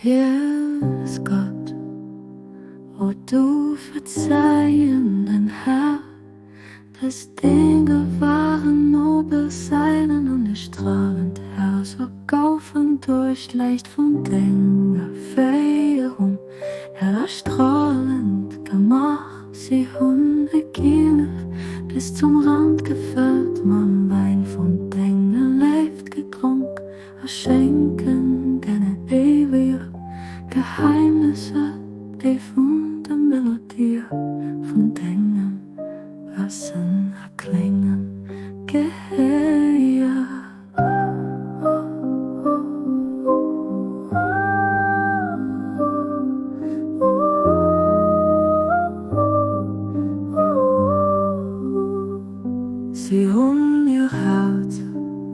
Jesus Gott, o du verzeihenden Herr, dass Dinge waren nobel seinen und ihr strahlend Herr so gaufen durch leicht von denger Feierung heller strahlend gemacht sie hun Hygiene bis zum Rand gefüllt man Wein von denger Leift getrunk a schenken deine ewige Geheimnisse die von der Melodie von dengem Versen erklingen geheir. Sie hun ihr Herz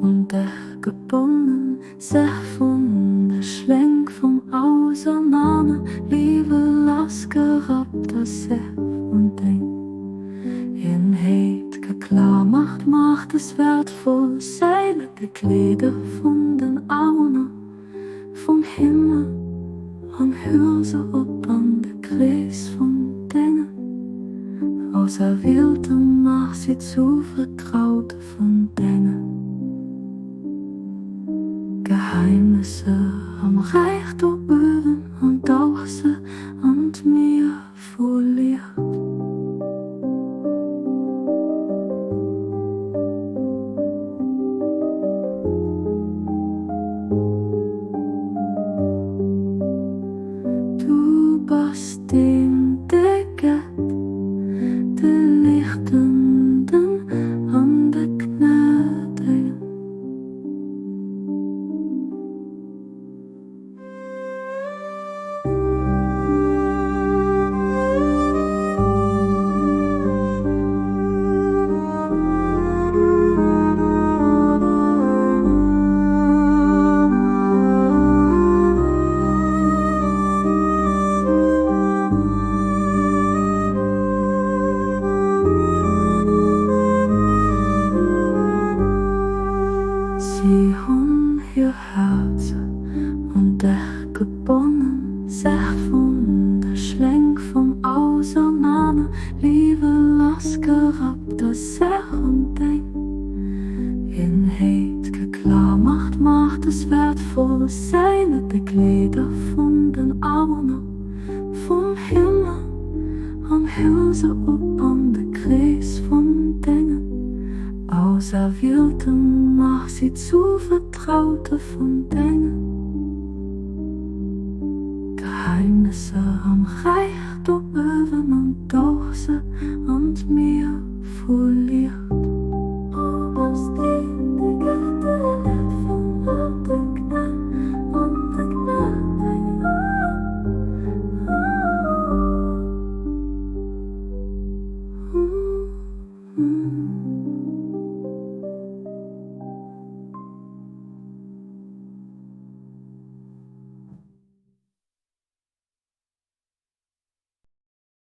und dech gebonnen, sech vun der Schlenk vum Ausernaner Liebe lass gerappt das sech und deng Eenheet geklar macht, macht es wertvoll seine de Kleider vun den Awunner vum Himmel an hör se op an de Krees vun denge Auserwielten, mach sie zu Vertraute vun denge Geheimnisse am Räichtum uewen an dauch se an d'Mier vu Liicht. Du bass deen, dee gett, de Liichtenden an de Gnädegen. Si hunn hir Häerzer un dech gebonnen, sech vun der Schlénk vum Ausernaner Liwe lassgerappt a sech un deng Eenheet geklamert. Macht es wertvoll, seine Begleeder vun den Awunner vum Himmel an hël se op an de Krees vun dengen Auserwielten, maach si zu Vertraute vun denge Geheimnisser am Räich do uewen an dauch se an d'Mier vu Liicht.